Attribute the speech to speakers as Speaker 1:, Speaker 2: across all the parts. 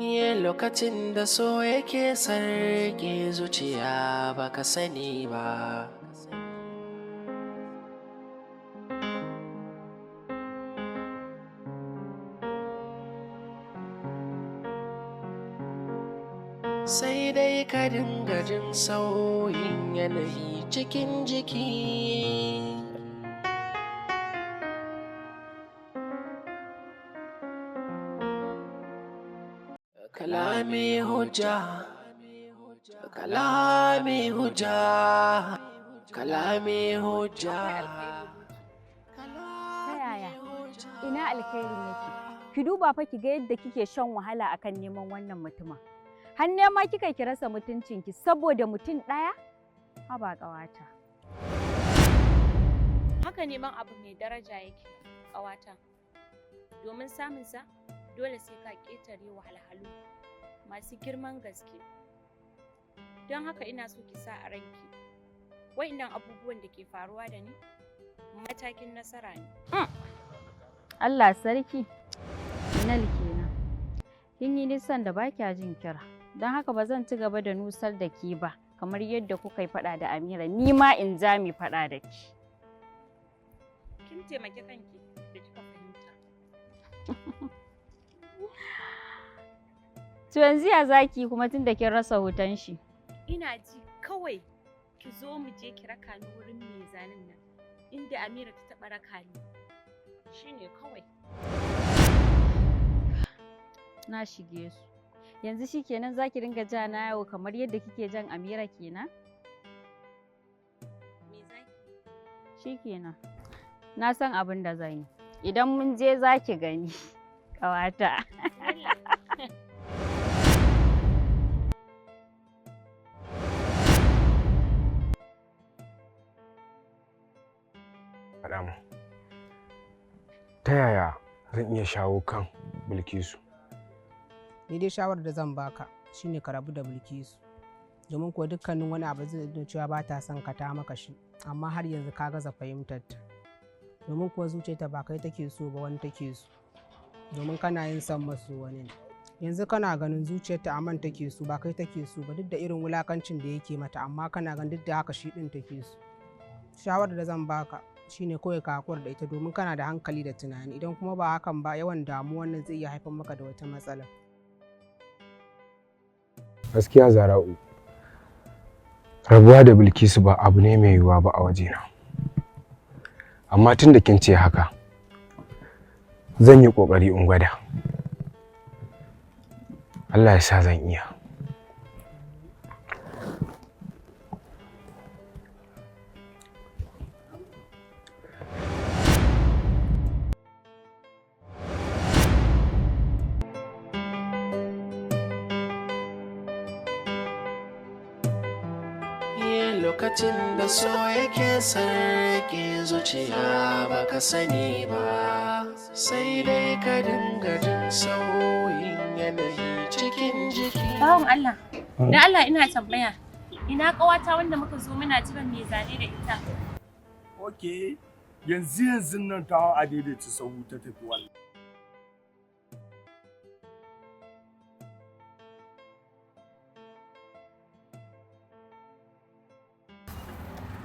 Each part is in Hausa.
Speaker 1: Lokacin da so yake sarke zuciya baka sani ba. Sai dai ka dinga jin sauyin yanayi cikin jiki. Kalami hujja, kalami hujja, kalami hujja.
Speaker 2: Ta yaya? Ina alkhairin yake? Ki duba fa ki ga yadda kike shan wahala akan neman wannan mutumin. Har nema kika ki rasa mutuncinki saboda mutum ɗaya? Haba ƙawata.
Speaker 3: Haka neman abu mai daraja yake, ƙawata. Domin samunsa, dole sai ka ƙetare wahalhalu masu girman gaske. Don haka ina so ki sa a ranki, wa'innan abubuwan da ke faruwa da ni, matakin nasara ne.
Speaker 2: Allah sarki, Minal kenan. Kin yi nisan da ba kya jin kira. Don haka ba zan ci gaba da nusar da ke ba, kamar yadda kuka yi faɗa da Amira, ni ma in ja mi faɗa da ki.
Speaker 3: Kin taimaki kanki da kika fahimta.
Speaker 2: To yanzu ya zaki kuma tun da kin rasa hoton shi?
Speaker 3: Ina ji kawai ki zo mu je ki raka ni wurin mai zanen nan, inda Amira ta taɓa raka ni. Shine kawai.
Speaker 2: Na shige su. Yanzu shi kenan za ki ringa ja na yawo kamar yadda kike jan Amira kenan?
Speaker 3: Me zaki?
Speaker 2: Shi kenan. Na san abin da zan yi. Idan mun je za ki gani, ƙawata.
Speaker 3: Bismillah.
Speaker 4: Faɗa min. Ta yaya zan iya shawo kan Bilkisu?
Speaker 5: Ni dai shawarar da zan baka shine ka rabu da Bilkisu. Domin kuwa dukkanin wani abu zai nuna cewa ba ta son ka ta maka shi, amma har yanzu ka gaza fahimtar ta. Domin kuwa zuciyarta ba kai take so ba, wani take so. Domin kana yin son maso wani ne. Yanzu kana ganin zuciyarta aman take so, ba kai take so ba, duk da irin wulakancin da yake mata, amma kana ganin duk da haka shi din take so. Shawarar da zan baka shine kawai ka hakura da ita, domin kana da hankali da tunani. Idan kuma ba hakan ba, yawan damuwan nan zai iya haifar maka da wata matsala.
Speaker 4: Gaskiya Zara'u, rabuwa da Bilkisu ba abu ne mai yiwuwa ba a wajena. Amma tun da kin ce haka, zan yi ƙoƙari in gwada. Allah ya sa zan iya.
Speaker 1: Lokacin da so yake sarki zuciya baka sani ba, sai dai ka dinga jin sauyin yanayi cikin jiki.
Speaker 3: Bawan Allah, da Allah ina tambaya, ina ƙawata wanda muka zo muna jiran mai zane da ita?
Speaker 6: Ok, yanzu yanzu nan ta hau a daidaita sahu ta tafi wannan.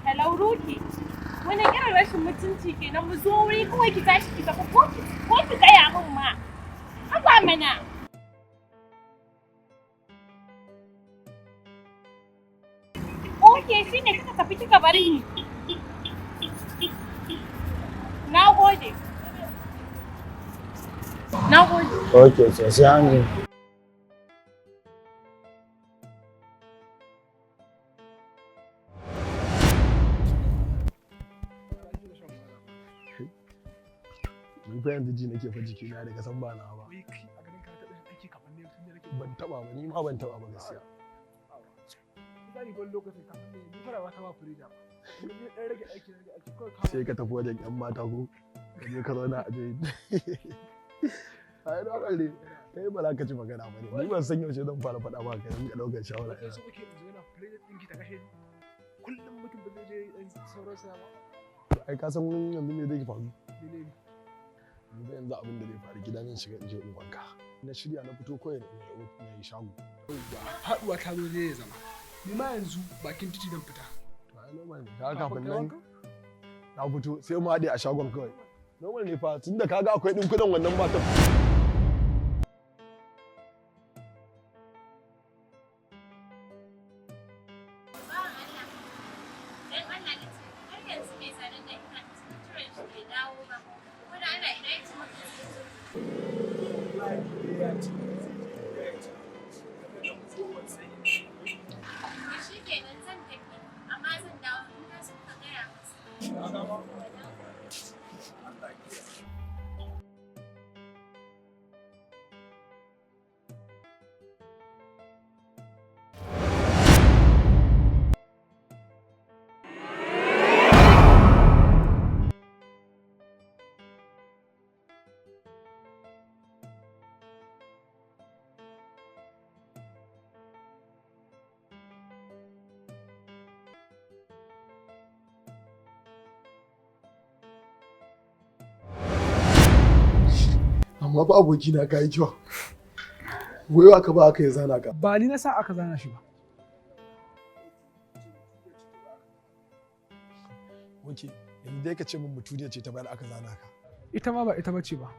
Speaker 3: Hello Ruki, wani irin rashin mutunci kenan, mu zo wuri kawai ki tashi ki tafi, ko ki gaya min ma. Haba mana. Oke, shi ne kika tafi kika bar ni. Na gode. Na gode.
Speaker 6: Ok, so sai an ji.
Speaker 7: Ni fa yanzu ji nake fa jikina daga san ba na ba. Ban taba ba, ni ma ban taba ba gaskiya. Sai ka tafi wajen yan mata ko ka je ka zauna a je. Ai na kalle kai ba za ka ci magana ba ne. Ni ban san yaushe zan fara faɗa ba ka rinka ɗaukar shawara ina.
Speaker 8: Kullum mutum ba zai je ɗan sauransa ba.
Speaker 7: Ai ka san yanzu me zai faru? Yanzu abin da zai faru, gida zan shiga in je in wanka. Na shirya na fito kawai na yi shago.
Speaker 8: Haɗuwa ta zo ne ya zama. Ni ma yanzu bakin titi dan fita.
Speaker 7: To ai normal ne. Kaga kafin nan na fito, sai mu haɗe a shagon kawai. Normal ne fa, tunda kaga akwai ɗinkunan wannan ba ta.
Speaker 3: Dan Allah na ce, har yanzu mai zanen nan ina jiran shi bai dawo ba. Ko da Allah ina ya ci maka zai zo?
Speaker 6: Ya ce zai je gida ya ci abinci. Daga nan zo ban san inda yake.
Speaker 3: To shi kenan, zan tafi, amma zan dawo, in ka so ka gaya masa.
Speaker 6: Na gama? Allah ya kiyaye.
Speaker 7: Amma fa abokina, ka yi kyau. Wai aka ba aka yi zana ka?
Speaker 8: Ba ni na sa aka zana shi ba.
Speaker 7: Ok, yanzu dai ka ce min mutuniya ce ta bayar aka zana ka.
Speaker 8: Ita ma ba ita bace ba.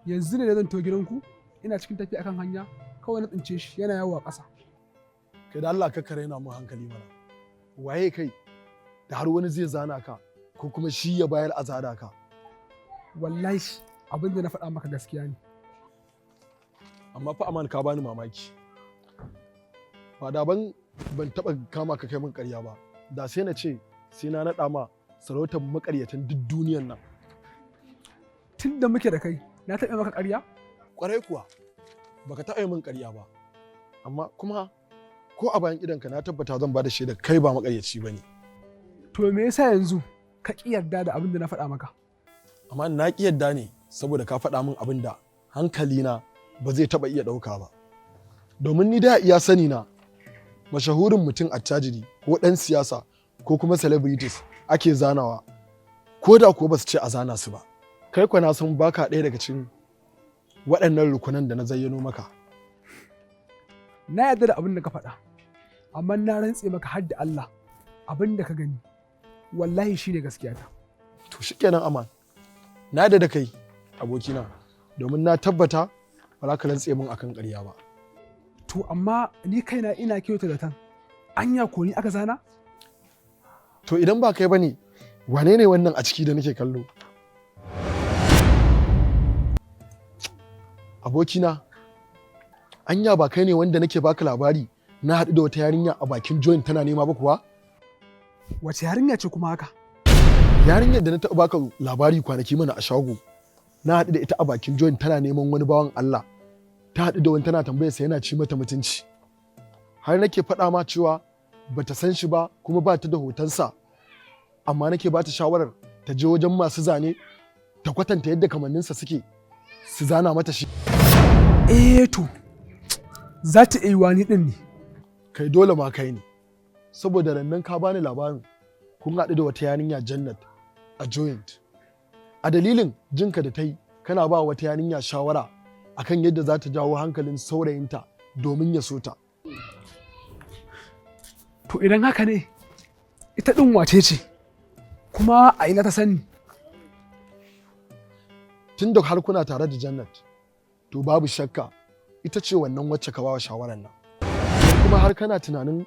Speaker 8: Yanzu ne da zan to gidanku, ina cikin tafiya akan hanya, kawai na tsince shi yana yawo a ƙasa.
Speaker 7: Kai, da Allah ka raina mun hankali mana. Waye kai da har wani zai zana ka, ko kuma shi ya bayar a zana ka?
Speaker 8: Wallahi abin da na faɗa maka gaskiya ne.
Speaker 7: Amma fa Aman, ka bani mamaki. Ba da ban taɓa kama ka kai min ƙarya ba, da sai na ce sai na naɗa ma sarautar maƙaryatan duk duniyan nan.
Speaker 8: Tun da muke da kai, na taɓa maka ƙarya?
Speaker 7: Ƙwarai kuwa, baka taɓa yi min ƙarya ba. Amma kuma ko a bayan idonka na tabbata zan bada shaida kai ba maƙaryaci ba ne.
Speaker 8: To me yasa yanzu ka ƙi yarda da abin da na faɗa maka?
Speaker 7: Amma na ƙi yarda ne saboda ka faɗa min abin da hankalina ba zai taɓa iya ɗauka ba. Domin ni da iya sani na, mashahurin mutum, attajiri ko ɗan siyasa ko kuma celebrities ake zanawa, ko da kuwa ba su ce a zana su ba. Kai kuwa na san baka ɗaya daga cikin waɗannan rukunan da na zayyano maka.
Speaker 8: Na yarda da abin da ka faɗa, amma na rantse maka har da Allah, abin da ka gani wallahi shine gaskiya ta.
Speaker 7: To shikenan Aman, na yarda da kai abokina, domin na tabbata ba za ka rantse min akan ƙarya ba.
Speaker 8: To amma ni kaina ina kyauta da tan anya ko ni aka zana?
Speaker 7: To idan ba kai bane, wane ne wannan a ciki da nake kallo? Abokina, anya ba kai ne wanda nake baka labari na haɗu da wata yarinya a bakin joint tana nema ba kuwa?
Speaker 8: Wace yarinya ce kuma haka?
Speaker 7: Yarinyar da na taɓa baka labari kwanaki mana a shago, na haɗu da ita a bakin joint tana neman wani bawan Allah. Ta haɗu da wani tana tambayar sa, yana ci mata mutunci. Har nake faɗa ma cewa bata san shi ba kuma ba ta da hotonsa, amma nake ba ta shawarar ta je wajen masu zane ta kwatanta yadda kamanninsa suke, su zana mata shi.
Speaker 8: Eh, to za ta iya yiwa ni din ne.
Speaker 7: Kai, dole ma kai ne, saboda rannan ka bani labarin kun haɗu da wata yarinya Jannat a joint, a dalilin jinka da ta yi kana ba wata yarinya shawara akan yadda za ta jawo hankalin saurayinta domin ya so ta.
Speaker 8: To idan haka ne, ita din wace ce, kuma a ina ta sani?
Speaker 7: Tun da har kuna tare da Jannat, to babu shakka ita ce wannan wacce ka bawa shawarar nan. Kuma har kana tunanin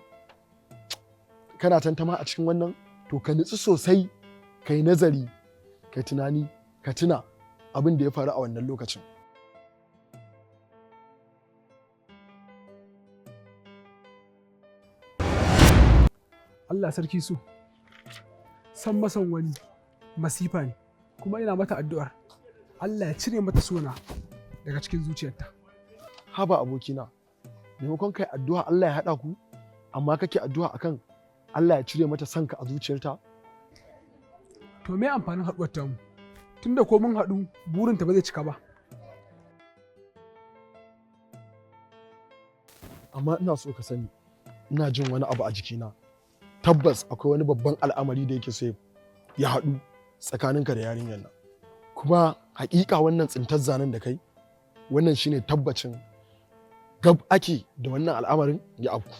Speaker 7: kana tantama a cikin wannan, to ka nutsu sosai, ka yi nazari, ka tunani, ka tuna abin da ya faru a wannan lokacin.
Speaker 8: Allah sarki, su san masan wani masifa ne. Kuma ina mata addu'ar Allah ya cire mata sona daga cikin zuciyarta.
Speaker 7: Haba abokina, maimakon kai addu'a Allah ya haɗa ku, amma kake addu'a akan Allah ya cire mata sanka a zuciyarta.
Speaker 8: To me amfanin haɗuwar tamu, tunda ko mun haɗu burinta ba zai cika ba?
Speaker 7: Amma ina so ka sani, ina jin wani abu a jikina, tabbas akwai wani babban al'amari da yake so ya haɗu tsakaninka da yarinyar nan. Kuma Hakika wannan tsintar zanen da kai, wannan shine tabbacin gab ake da wannan al'amarin ya afku.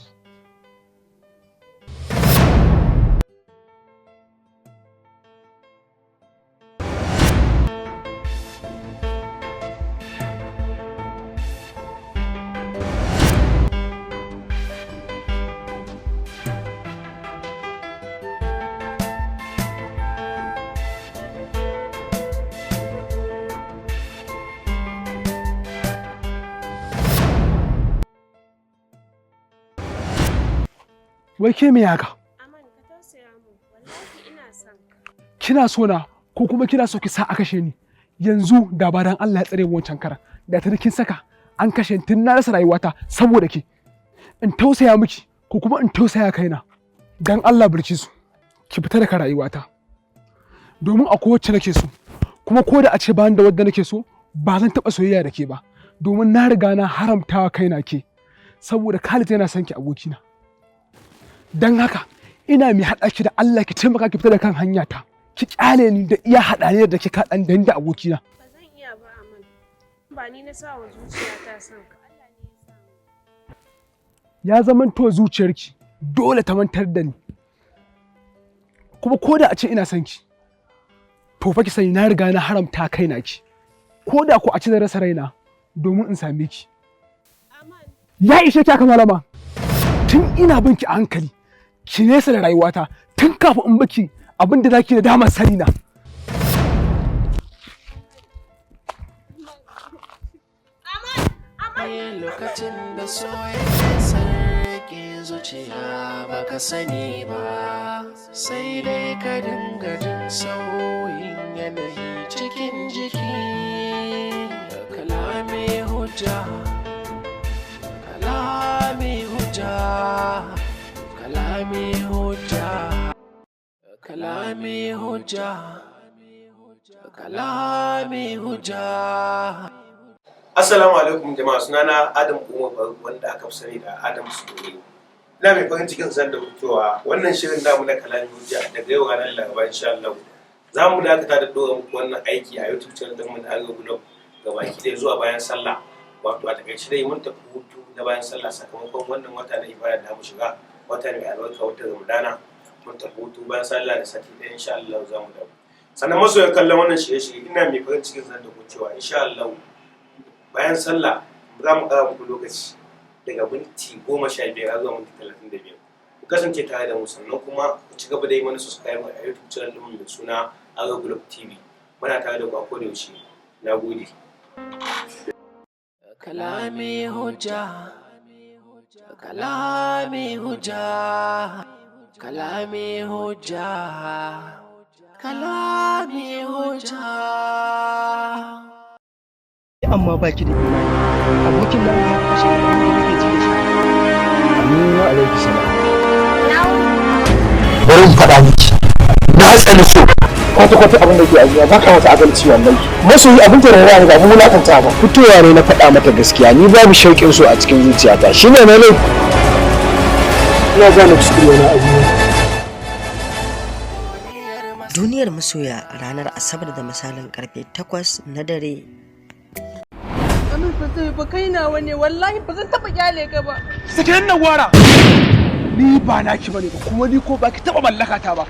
Speaker 8: Wai ke me haka?
Speaker 9: Aman, ka tausaya mu, wallahi ina son ka.
Speaker 8: Kina so na ko kuma kina so ki sa a kashe ni? Yanzu da ba dan Allah ya tsare mu wancan karan, da ta kin saka an kashe ni tun na rasa rayuwata saboda ke. In tausaya miki ko kuma in tausaya kaina. Dan Allah Bilkisu, ki fita daga rayuwata. Domin akwai wacce nake so, kuma ko da a ce bayan da wadda nake so, ba zan taɓa soyayya da ke ba, domin na riga na haramtawa kaina ke, saboda Khalid yana son ki abokina. Don haka ina mai haɗa ki da Allah ki taimaka ki fita da kan hanyata, ki kyale ni da iya haɗaniyar da kika ɗan da ni da abokina.
Speaker 9: Ba zan iya ba, Aman. Ba ni na sa wa zuciyata son ka. Allah ne ya sa mu.
Speaker 8: Ya zamanto zuciyarki dole ta mantar da ni, kuma ko da a ce ina son ki, to fa ki sani na riga na haramta kaina ki, ko da ko a ce zan rasa raina domin in same ki.
Speaker 9: Aman,
Speaker 8: Ya ishe ki haka malama, tun ina bin ki a hankali ki nesa da rayuwata tun kafin in baki abin da zaki da damar sani na.
Speaker 1: Lokacin da so yake sarki zuciya baka sani ba, sai dai ka dinga jin sauyin yanayi cikin jiki. Kalami hujja, kalami hujja, kalami hujja, kalami hujja, kalami hujja.
Speaker 10: Assalamu alaikum jama'a, sunana Adam Umar Faruk wanda aka fi sani da Adam Sule. Ina mai farin cikin sanar da ku cewa wannan shirin namu na Kalami Hujja daga yau ranar Laraba insha Allah za mu dakata da ɗora muku wannan aiki a YouTube channel ɗinmu na Arewa Blog gabaki ɗaya zuwa bayan sallah. Wato a takaice dai mun tafi hutu na bayan sallah sakamakon wannan wata na ibada da mu shiga, wata mai albarka, wata Ramadana. Mun tafi hutu bayan sallah da sati ɗaya, insha Allah za mu dawo. Sannan masoyan kallon wannan shirye-shirye, ina mai farin cikin sanar da ku cewa insha Allah bayan sallah za mu ƙara muku lokaci daga minti 15 zuwa minti 35. Ku kasance tare da mu, sannan kuma ku ci gaba da yi mana subscribe a YouTube channel ɗinmu mai suna Arewa Globe TV. Muna tare da ku a koda yaushe. Na gode.
Speaker 1: Kalami hujja, kalami hujja, kalami hujja, kalami hujja.
Speaker 11: Amma baki da imani, abokin nan ya kashe da wanda kake ji da shi.
Speaker 4: Amin wa alaiki salam.
Speaker 11: Bari in faɗa miki, na tsani so kwata-kwata abin da ke ajiya ba ka mata adalci. Wallahi masoyi abin da rayuwa ne ba mu wulakanta ba.
Speaker 4: Fitowa ne na faɗa mata gaskiya, ni babu shauƙin so a cikin zuciyata, shine na laifi.
Speaker 11: Ina gane kuskure na abu.
Speaker 12: Duniyar Masoya, ranar Asabar da misalin karfe 8 na dare.
Speaker 9: Amin, ba zai ba, kai nawa ne, wallahi ba zan taba kyale ka ba.
Speaker 8: Sakin nan wara, ni ba naki bane ba, kuma ni ko baki taba mallaka ta ba.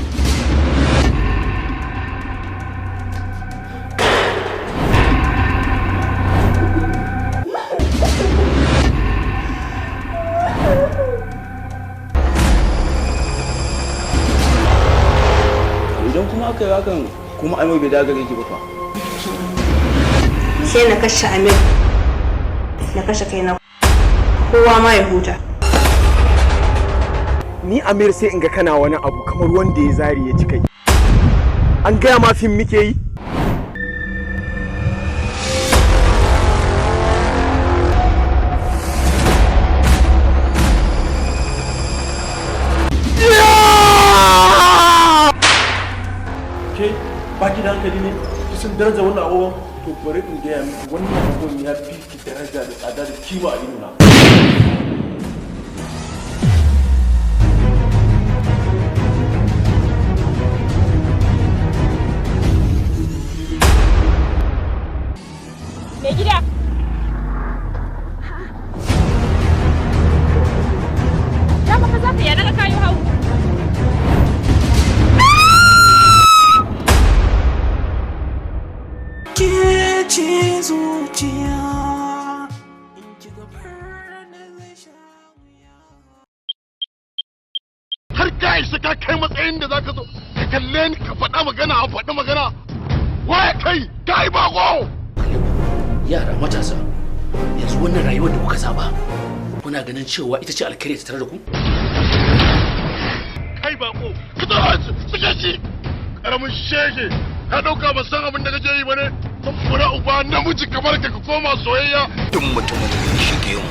Speaker 13: Idan kuma aka yi hakan kuma Amir bai dagare ki ba fa?
Speaker 14: Sai na kashe Amir, na kashe kaina, kowa ma ya huta.
Speaker 6: Ni Amir, sai in ga kana wani abu kamar wanda ya zari ya ci kai. An gaya ma fim muke yi?
Speaker 13: Ke ba ki da hankali ne? Ki san darajar wannan abubuwan? To bari in gaya miki, wannan abubuwan ya fi ki daraja da tsada da kima a idona.
Speaker 1: Zuciya.
Speaker 15: Har ka isa ka kai matsayin da zaka zo ka kalle ni ka faɗa magana a faɗi magana. Waye kai? Kai bako.
Speaker 16: Yara matasa, yanzu wannan rayuwar da kuka saba, kuna ganin cewa ita ce alkhairi ta tare da ku?
Speaker 15: Kai bako, ka tsara suke shi. Karamin shege, ka ɗauka ba san abin da kake yi ba ne? Wani uba namiji kamar ka ka koma soyayya.
Speaker 17: Duk mutumin da ya shige mu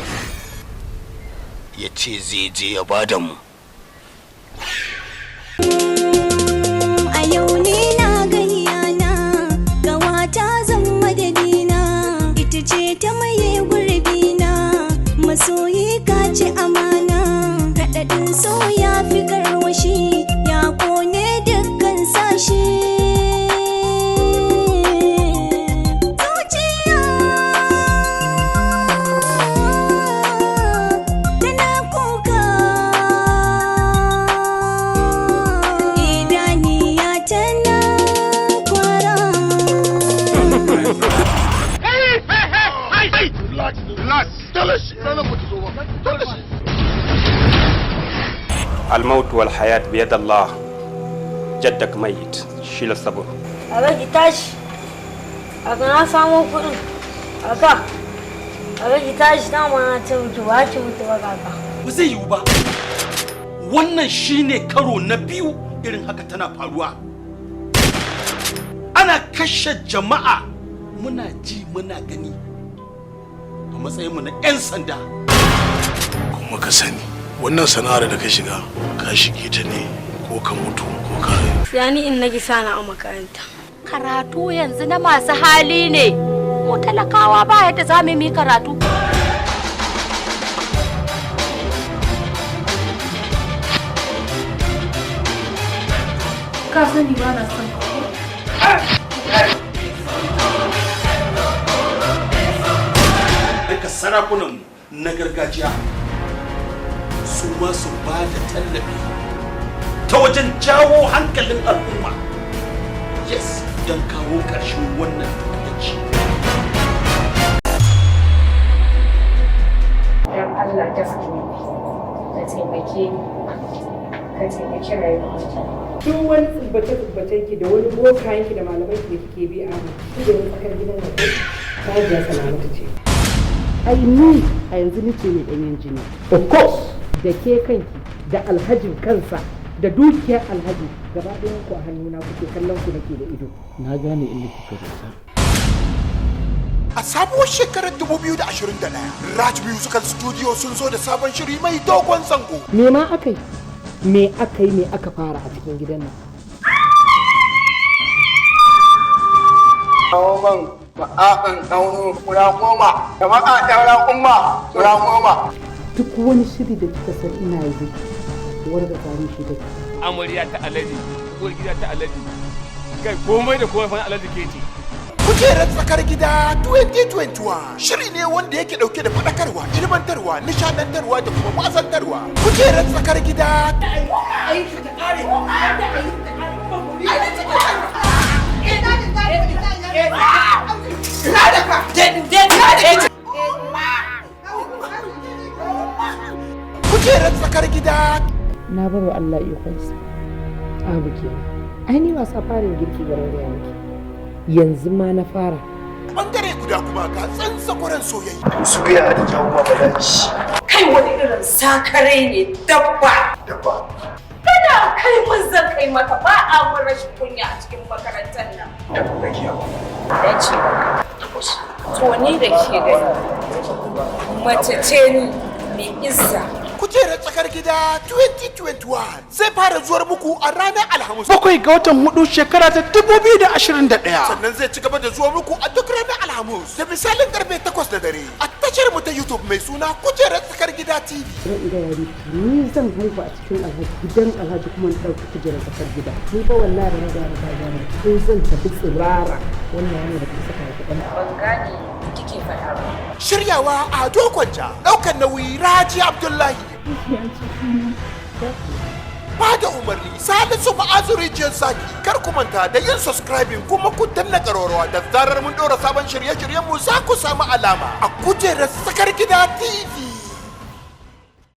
Speaker 17: ya ce zai je ya bada mu.
Speaker 18: A yau ni na gayyana gawata zan madadina, ita ce ta maye gurbina, masoyi ka ci amana, raɗaɗin so ya fi garwashi, ya kone dukkan sashi. Zuciya tana kuka, idaniya tana kwara.
Speaker 15: Hey, hey, hey, hey, hey! Relax, relax. Tell shi, ranar ba ta zo ba. Tell shi.
Speaker 19: الموت والحياة بيد الله، جدك ميت، شيل الصبر.
Speaker 20: Alhaji, tashi. Aka na samo kuɗin. Aka. Alhaji, tashi, dama na ce miki ba ki mutu ba kaka.
Speaker 16: Ba zai yiwu ba. Wannan shine karo na biyu irin haka tana faruwa. Ana kashe jama'a, muna ji muna gani a matsayinmu na 'yan sanda.
Speaker 21: Kuma ka sani, wannan sana'ar da ka shiga, ka shige ta ne ko ka mutu ko ka rayu.
Speaker 20: Yani in nake sana a makaranta.
Speaker 22: Karatu yanzu na masu hali ne. Mu talakawa ba yadda za mu yi karatu.
Speaker 9: Ka sani ba na son ka ko?
Speaker 16: Daga sarakunanmu na gargajiya, su ma su ba da tallafi ta wajen jawo hankalin al'umma, yes, don kawo ƙarshen wannan ta'addanci.
Speaker 9: Don Allah ta ka taimake ni, ka taimaki rayuwata.
Speaker 5: Duk wani tsubbace-tsubbacen ki da wani bokayen ki da malaman ki da kike bi a kujerar tsakar gidan nan, Hajiya Salamatu ce.
Speaker 23: Ai ni a yanzu ni ce mai ɗanyen jini.
Speaker 5: Of course, da ke kanki da alhajin kansa da dukiyar alhaji gaba ɗayan ku a hannuna kuke, kallon ku nake da ido.
Speaker 23: Na gane inda kika dosa.
Speaker 24: A sabuwar shekarar 2021, Raj Musical Studio sun zo da sabon shiri mai dogon zango.
Speaker 5: Me ma aka yi? Me aka yi, me aka fara a cikin gidan nan?
Speaker 25: Kawo man ma'aƙan ɗauno guda 10 da maƙaƙen raƙumma guda 10.
Speaker 23: Duk wani shiri da kika san ina yi, warga tsarin shi take.
Speaker 26: Amarya ta alaji, uwar gida ta alaji, kai komai da komai fa alaji ke ce.
Speaker 24: Kujerar tsakar gida 2021 shiri ne wanda yake dauke da faɗakarwa, ilmantarwa, nishadantarwa da kuma wazantarwa. Kujerar tsakar gida. Kujerar tsakar gida.
Speaker 5: Na bar wa Allah ikonsa. Abu kenan. Ai ni wasa farin girki garin gaya miki. Yanzu ma na fara.
Speaker 24: Bangare guda kuma ga tsantsakuran soyayya.
Speaker 11: Soyayya da jawo ma bala'i.
Speaker 27: Kai wani irin sakare ne, dabba.
Speaker 11: Dabba.
Speaker 27: Kana kai mun zan kai maka, ba a mun rashin kunya a cikin makarantar nan.
Speaker 11: Rakiya.
Speaker 27: Ya ce
Speaker 11: Tabbas.
Speaker 27: To ni da ke gani mace ce ni mai izza.
Speaker 24: Kujerar tsakar gida 2021 zai fara zuwar muku a ranar Alhamis
Speaker 28: 7 ga watan 4, shekara ta 2021.
Speaker 24: Sannan zai ci gaba da zuwa muku a duk ranar Alhamis da misalin karfe 8 na dare a tashar mu ta YouTube mai suna Kujerar Tsakar Gida TV.
Speaker 23: Zan gaya miki, ni zan haihu a cikin alhaji, gidan alhaji, kuma in ɗauki kujerar tsakar gida. Ni ba wallahi ba na gaya maka gane ko zan tafi tsirara wannan yana da kusa kai kuɗin.
Speaker 27: Ban gane kike faɗa ba.
Speaker 24: Shiryawa Ado Kwanja, ɗaukar nauyi Raji Abdullahi. Bada umarni Salisu Ma'azu Rijiyar Zaki. Kar ku manta da yin subscribing kuma ku danna ƙararrawa, da zarar mun ɗora sabon shirye-shiryen mu za ku samu alama a kujerar Tsakar Gida TV.